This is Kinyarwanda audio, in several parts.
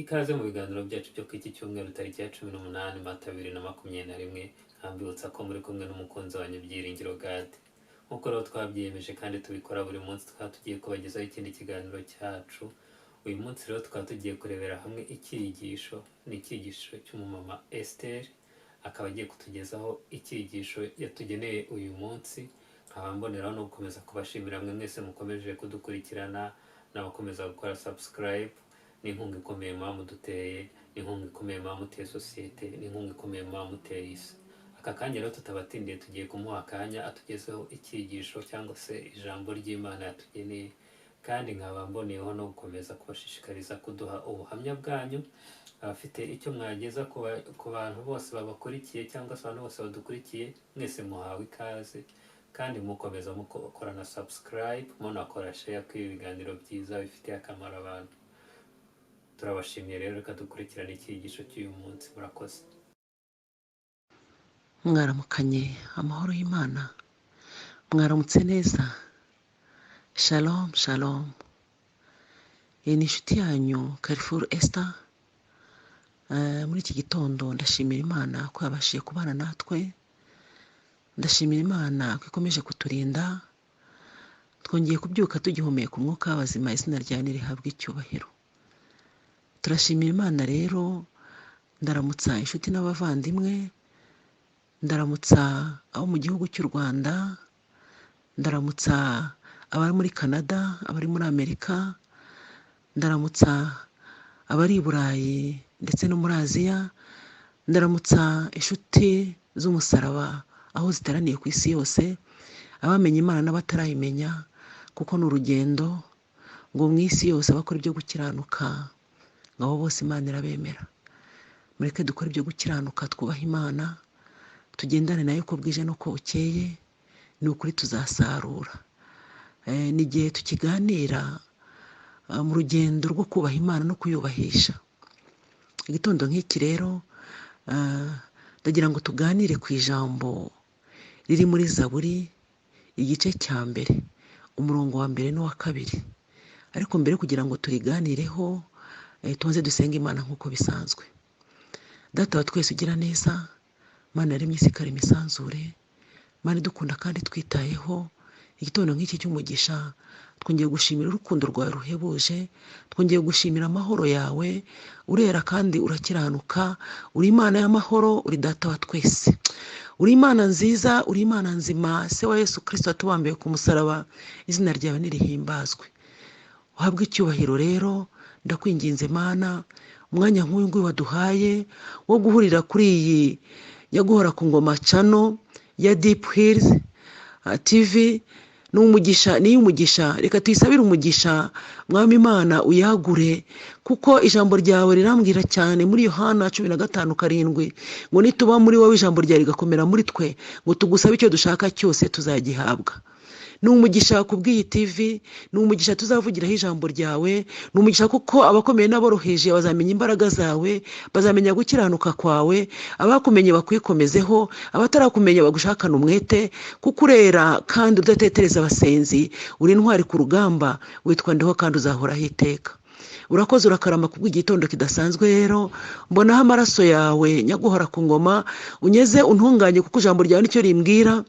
Ikaze mu biganiro byacu byo ku iki cyumweru, tariki ya 18 Mata 2021. Nkambibutsa ko muri kumwe n'umukunzi wanyu Byiringiro Gade. Nk'uko rero twabyiyemeje kandi tubikora buri munsi, tukaba tugiye kubagezaho ikindi kiganiro cyacu. Uyu munsi rero tukaba tugiye kurebera hamwe icyigisho, ni icyigisho cy'umumama Esther, akaba agiye kutugezaho icyigisho yatugeneye uyu munsi. Nkaba mboneraho no gukomeza kubashimira mwe mwese mukomeje kudukurikirana n'abakomeza gukora subscribe. Ni inkunga ikomeye muba muduteye, ni inkunga ikomeye muba muteye sosiyete, ni inkunga ikomeye muba muteye isi. Aka kanya rero tutabatindiye, tugiye kumuha akanya atugezeho icyigisho cyangwa se ijambo ry'Imana yatugeneye. Kandi nkaba mboneyeho no gukomeza kubashishikariza kuduha ubuhamya bwanyu, abafite icyo mwageza ku bantu bose babakurikiye cyangwa se abantu bose badukurikiye. Mwese muhawe ikaze, kandi mukomeza mukora na subscribe, munakora share kuri ibi biganiro byiza bifitiye akamaro abantu. Turabashimiye rero. Reka dukurikirane icyigisho cy'uyu munsi. Murakoze. Mwaramukanye amahoro y'Imana, mwaramutse neza, shalom shalom. Iyi ni inshuti yanyu Carrefour Esther. Muri iki gitondo ndashimira Imana ko yabashije kubana natwe, ndashimira Imana ko ikomeje kuturinda, twongeye kubyuka tugihumeka umwuka w'abazima, izina ryayo nirihabwe icyubahiro. Turashimira Imana rero. Ndaramutsa inshuti n'abavandimwe, ndaramutsa abo mu gihugu cy'u Rwanda, ndaramutsa abari muri Canada, abari muri Amerika, ndaramutsa abari i Burayi ndetse no muri Aziya, ndaramutsa inshuti z'umusaraba aho ziteraniye ku isi yose, abamenye Imana n'abatarayimenya, kuko ni urugendo ngo mu isi yose abakora ibyo gukiranuka, ngo abo bose Imana irabemera. Mureke dukore ibyo gukiranuka, twubahe Imana, tugendane nayo uko bwije n'uko bukeye, ni ukuri tuzasarura. Ni igihe tukiganira mu rugendo rwo kubaha Imana no kuyubahisha. Igitondo nk'iki rero, ndagira ngo tuganire ku ijambo riri muri Zaburi, igice cya mbere, umurongo wa mbere n'uwa kabiri. Ariko mbere kugira ngo turiganireho, tubanze dusenge Imana nk'uko bisanzwe. Data wa twese ugira neza, Mana yaremye isi ikarema isanzure, Mana idukunda kandi twitayeho, igitondo nk'iki cy'umugisha twongeye gushimira urukundo rwawe ruhebuje, twongeye gushimira amahoro yawe, urera kandi urakiranuka, uri Imana y'amahoro, uri Data wa twese, uri Imana nziza, uri Imana nzima, Se wa Yesu Kirisito watubambiye ku musaraba, izina ryawe nirihimbazwe, uhabwe icyubahiro. Rero ndakwinginze Mana, umwanya nk'uyu nguyu waduhaye wo guhurira kuri iyi Nyaguhora ku Ngoma channel ya Deep Hills TV, ni umugisha, niyo umugisha. Reka tuyisabire umugisha, Mwami Imana, uyagure, kuko ijambo ryawe rirambwira cyane muri Yohana 15:7 ngo nituba muri wowe, ijambo ryawe rigakomera muri twe, ngo tugusabe icyo dushaka cyose tuzagihabwa. Ni umugisha ku bw'iyi TV, ni umugisha tuzavugiraho ijambo ryawe, ni umugisha kuko abakomeye n'aboroheje bazamenya imbaraga zawe, bazamenya gukiranuka kwawe, abakumenye bakwikomezeho, abatarakumenya bagushakane umwete, kuko urera kandi udatetereza abasenzi, uri intwari ku rugamba, witwa Ndiho kandi uzahoraho iteka. Urakoze, urakarama kubw'igitondo kidasanzwe. Rero mbonaho amaraso yawe, Nyaguhora ku Ngoma, unyeze untunganye, kuko ijambo ryawe nicyo rimbwira.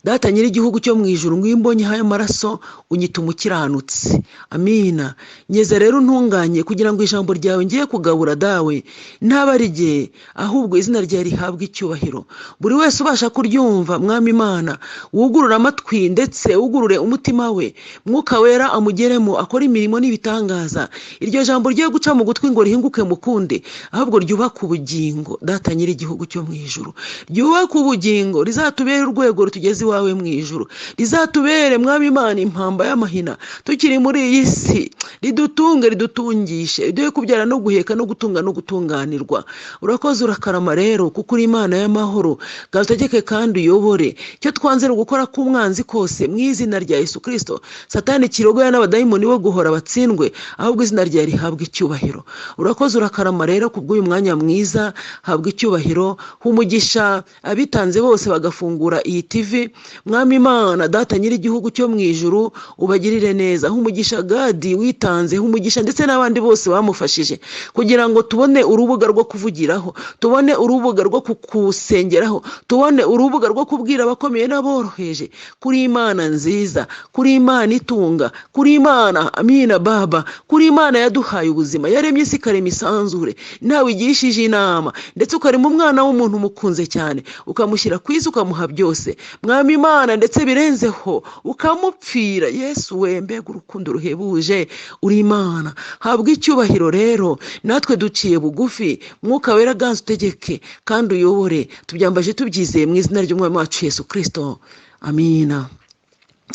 Data nyir'igihugu cyo mu ijuru, ngwimbonye ayo maraso unyita umukiranutsi. Amina. Nyeza rero untunganye, kugira ngo ijambo ryawe ngiye kugabura, Dawe, ntaba rye, ahubwo izina ryawe rihabwe icyubahiro. Buri wese ubasha kuryumva, Mwami Imana, wugurure amatwi ndetse wugurure umutima we, Mwuka Wera amugeremo, akore imirimo n'ibitangaza. Iryo jambo rye guca mu gutwi ngo rihinguke mukunde, ahubwo ryubake ubugingo. Data nyir'igihugu cyo mu ijuru, ryubake ubugingo, rizatubere urwego rutugeze iwawe mu ijuru, rizatubere, Mwami Imana, impamba y'amahina tukiri muri iyi si, ridutunge, ridutungishe, riduhe kubyara no guheka no gutunga no gutunganirwa. Urakoze, urakarama rero, kuko uri Imana y'amahoro. Utegeke kandi uyobore. Icyo twanze ni ugukora k'umwanzi kose mu izina rya Yesu Kirisito. Satani kirogoya n'abadayimoni bo guhora batsindwe, ahubwo izina ryawe rihabwe icyubahiro. Urakoze, urakarama rero kubw'uyu mwanya mwiza, habwa icyubahiro. Humugisha abitanze bose bagafungura iyi TV. TV. Mwami Imana Data nyir'igihugu cyo mu ijuru, ubagirire neza, umugisha Gadi witanze, umugisha ndetse n'abandi bose bamufashije, kugira ngo tubone urubuga rwo kuvugiraho, tubone urubuga rwo kukusengeraho, tubone urubuga rwo kubwira abakomeye n'aboroheje kuri Imana nziza, kuri Imana itunga, kuri Imana amina baba, kuri Imana yaduhaye ubuzima, yaremye isi ikarema isanzure, nawe igishije inama, ndetse ukarema umwana w'umuntu umukunze cyane, ukamushyira ku isi, ukamuha byose, Mwami Imana, ndetse birenzeho ukamupfira. Yesu we, mbega urukundo ruhebuje! Uri Imana, habwa icyubahiro. Rero natwe duciye bugufi, Mwuka Wera ganza utegeke kandi uyobore. Tubyambaje tubyizeye mu izina ry'Umwami wacu Yesu Kirisito, amina.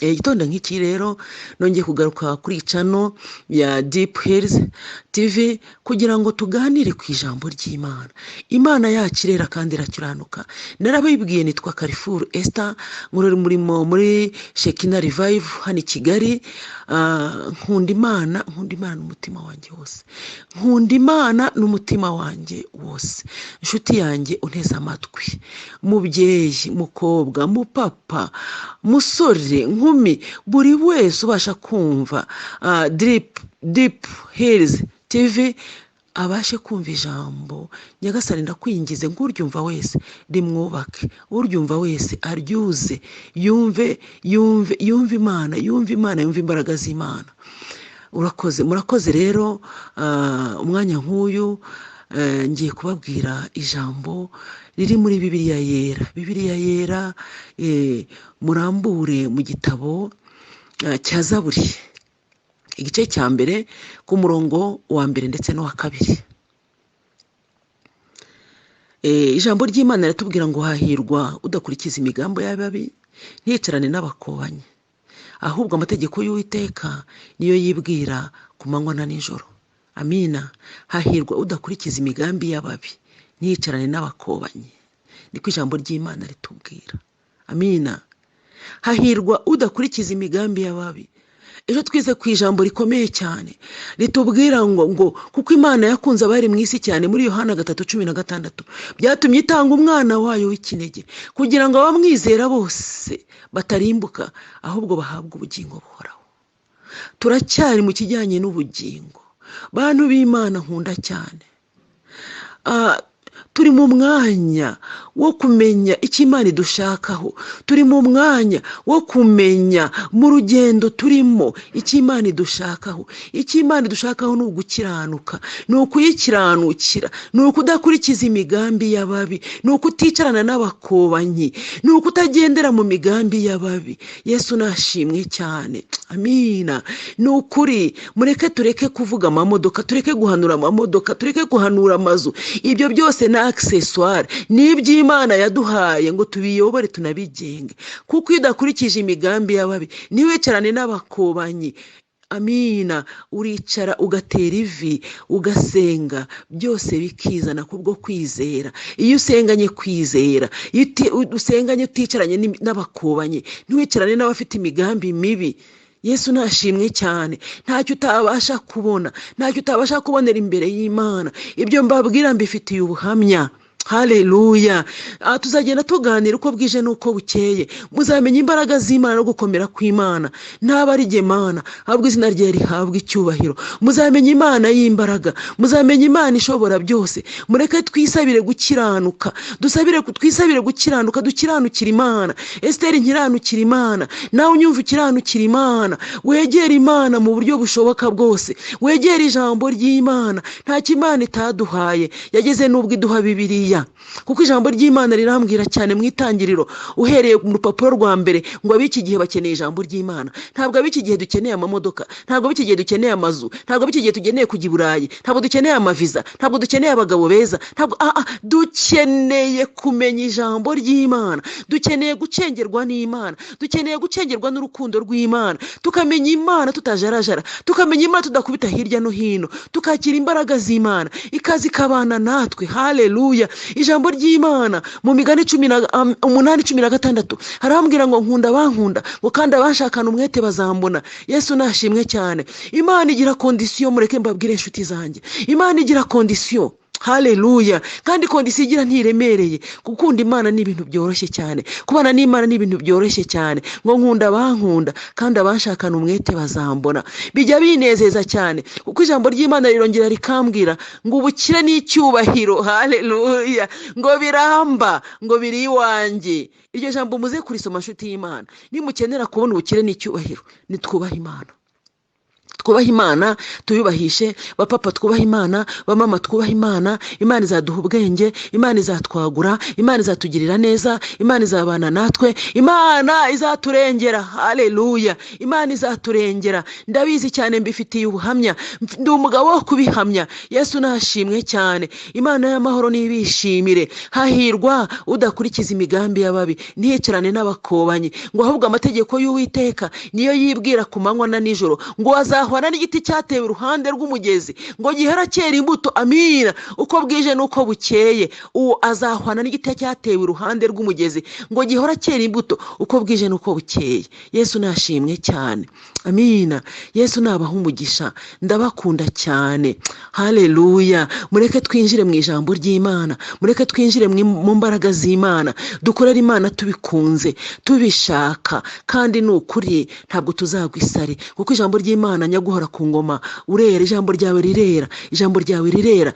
Igitondo nk'iki rero nongeye kugaruka kuri channel ya Deep Hills TV kugira ngo tuganire ku ijambo ry'Imana. Imana yacu irera kandi irakiranuka. Narabibwiye, nitwa Carrefour Esther, nkorera umurimo muri Shekina Revive hano i Kigali. Nkunda Imana, nkunda Imana n'umutima wanjye wose, nkunda Imana n'umutima wanjye wose. Inshuti yanjye unteze amatwi, mubyeyi, mukobwa, mupapa, musore, nkumi, buri wese ubasha kumva Deep Hills TV abashe kumva ijambo Nyagasani, ndakwingize ngo uryumva wese rimwubake, uryumva wese aryuze, yumve, yumve, yumve Imana, yumve Imana, yumve imbaraga z'Imana. Urakoze, murakoze. Rero umwanya nk'uyu ngiye kubabwira ijambo riri muri Bibiliya Yera. Bibiliya Yera, murambure mu gitabo cya Zaburi, igice cya mbere, ku murongo wa mbere ndetse n'uwa kabiri. Ijambo ry'Imana riratubwira ngo: "Hahirwa udakurikiza imigambi y'ababi, ntiyicarane n'abakobanyi, ahubwo amategeko y'Uwiteka niyo yibwira ku manywa na nijoro." Amina. Hahirwa udakurikiza imigambi y'ababi, ntiyicarane n'abakobanyi, niko ijambo ry'Imana ritubwira. Amina. Hahirwa udakurikiza imigambi y'ababi. Ejo twize ku ijambo rikomeye cyane ritubwira ngo kuko Imana yakunze abari mu isi cyane, muri Yohana 3:16, byatumye itanga umwana wayo w'ikinege, kugira ngo abamwizera bose batarimbuka, ahubwo bahabwe ubugingo buhoraho. Turacyari mu kijyanye n'ubugingo. Bantu b'Imana nkunda cyane, turi mu mwanya wo kumenya icyo Imana idushakaho, turi mu mwanya wo kumenya mu rugendo turimo icyo Imana idushakaho. Icyo Imana idushakaho ni ugukiranuka, ni ukuyikiranukira, ni ukudakurikiza imigambi y'ababi, ni ukuticarana n'abakobanyi, ni ukutagendera mu migambi y'ababi. Yesu nashimwe cyane, amina. Ni ukuri, mureke tureke kuvuga amamodoka, tureke guhanura amamodoka, tureke guhanura amazu. Ibyo byose ni accessoire, ni iby'Imana yaduhaye ngo tubiyobore tunabigenge. Kuko iyo udakurikije imigambi y'ababi, ntiwicarane n'abakobanyi, amina, uricara ugatera ivi ugasenga, byose bikizana kubwo kwizera. Iyo usenganye kwizera, iyo usenganye uticaranye n'abakobanyi, ntiwicarane n'abafite imigambi mibi, Yesu nashimwe cyane, ntacyo utabasha kubona, ntacyo utabasha kubonera imbere y'Imana. Ibyo mbabwira mbifitiye ubuhamya. Haleluya. Tuzagenda tuganira uko bwije n'uko bukeye, muzamenya imbaraga z'Imana no gukomera kw'Imana. Ntaba ari jye Mana, ahubwo izina rye rihabwa icyubahiro. Muzamenya Imana y'imbaraga, muzamenya Imana ishobora byose. Mureke twisabire gukiranuka, dusabire, twisabire gukiranuka, dukiranukire Imana. Esiteri nkiranukira Imana, nawe unyumva ukiranukira Imana, wegere Imana mu buryo bushoboka bwose, wegere ijambo ry'Imana. Ntacyo Imana itaduhaye, yageze n'ubwo iduha Bibiliya, kuko ijambo ry'Imana rirambwira cyane mu Itangiriro, uhereye mu rupapuro rwa mbere, ngo ab'iki gihe bakeneye ijambo ry'Imana. Ntabwo ab'iki gihe dukeneye amamodoka, ntabwo ab'iki gihe dukeneye amazu, ntabwo ab'iki gihe tugeneye kujya i Burayi, ntabwo dukeneye amaviza, ntabwo dukeneye abagabo beza, ntabwo dukeneye kumenya ijambo ry'Imana. Dukeneye gucengerwa n'Imana, dukeneye gucengerwa n'urukundo rw'Imana, tukamenya Imana tutajarajara, tukamenya Imana tudakubita hirya no hino, tukakira imbaraga z'Imana ikaza ikabana natwe. Haleluya. Ijambo ry'Imana mu Migani 18:16 harambwira ngo: "Nkunda abankunda," ngo "kandi abanshakana umwete bazambona." Yesu nashimwe cyane. Imana igira condition. Mureke mbabwire, inshuti zanjye, Imana igira condition. Haleluya! Kandi condition igira ntiremereye. Gukunda Imana ni ibintu byoroshye cyane, kubana n'Imana ni ibintu byoroshye cyane. Ngo nkunda abankunda, kandi abanshakana umwete bazambona. Bijya binezeza cyane, kuko ijambo ry'Imana rirongera rikambwira ngo ubukire n'icyubahiro, haleluya, ngo biramba, ngo biri iwanjye. Iryo jambo muze kurisoma, nshuti y'Imana. Nimukenera kubona ubukire n'icyubahiro, nitwubahe Imana. Twubahe Imana, tuyubahishe. Bapapa twubahe Imana, bamama twubahe Imana. Imana izaduha ubwenge, Imana izatwagura, Imana izatugirira neza, Imana izabana natwe, Imana izaturengera. Haleluya! Imana izaturengera, ndabizi cyane, mbifitiye ubuhamya, ndi umugabo wo kubihamya. Yesu nashimwe cyane. Imana y'amahoro nibishimire. Hahirwa udakurikiza imigambi y'ababi, ntiyicarane n'abakobanyi, ngo ahubwo amategeko y'Uwiteka niyo yibwira ku manywa na nijoro, ngo azahwana n'igiti cyatewe iruhande rw'umugezi, ngo gihera cyera imbuto, amina, uko bwije n'uko bukeye. Uwo azahwana n'igiti cyatewe iruhande rw'umugezi, ngo gihora cyera imbuto uko bwije n'uko bukeye. Yesu nashimwe cyane, amina. Yesu nabaha umugisha, ndabakunda cyane. Haleluya! Mureke twinjire mu ijambo ry'Imana, mureke twinjire mu mbaraga z'Imana, dukorere Imana tubikunze, tubishaka, kandi ni ukuri ntabwo tuzagwa isari, kuko ijambo ry'Imana, nyaguhora ku ngoma, urera, ijambo ryawe rirera, ijambo ryawe rirera.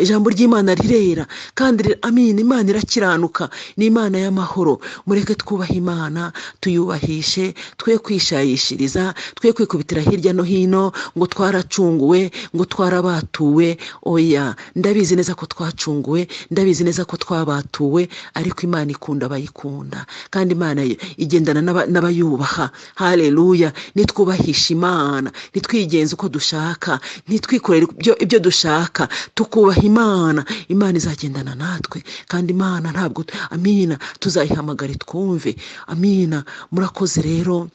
Ijambo ry'Imana rirera kandi amina. Imana irakiranuka, ni Imana y'amahoro. Mureke twubahe Imana, tuyubahishe, twe kwishayishiriza, twe kwikubitira hirya no hino ngo twaracunguwe, ngo twarabatuwe. Oya, ndabizi neza ko twacunguwe, ndabizi neza ko twabatuwe, ariko Imana ikunda abayikunda, kandi Imana igendana n'abayubaha. Haleluya! Nitwubahisha Imana, ntitwigenze uko dushaka, ntitwikorere ibyo dushaka, tukubaha Imana, Imana izagendana natwe, kandi Imana ntabwo, amina, tuzayihamagare twumve. Amina. Murakoze rero.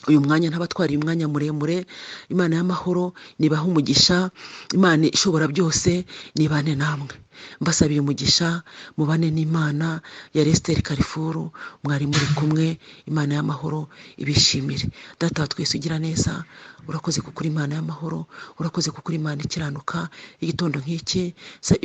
Uyu mwanya ntabatwariye umwanya muremure. Imana y'amahoro nibahe umugisha, Imana ishobora byose nibane namwe. Mbasabiye umugisha, mubane n'Imana ya Esther Karifuru mwari muri kumwe. Imana y'amahoro ibishimire. Data wa twese ugira neza, urakoze kuko uri Imana y'amahoro, urakoze kuko uri Imana ikiranuka. Igitondo nk'iki,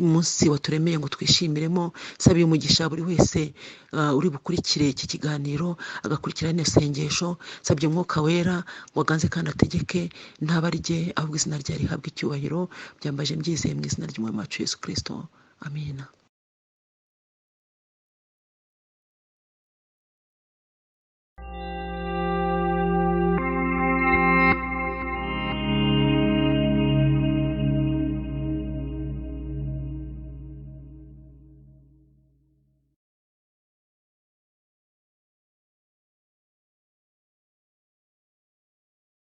umunsi waturemeye ngo twishimiremo, sabiye umugisha buri wese uri bukurikire iki kiganiro, agakurikira rino sengesho. Sabye Umwuka Wera ngo aganze kandi ategeke, ntabarye, ahubwo izina rye rihabwe icyubahiro. Byambaje mbyizeye mu izina ry'Umwami wacu Yesu Kristo, amina.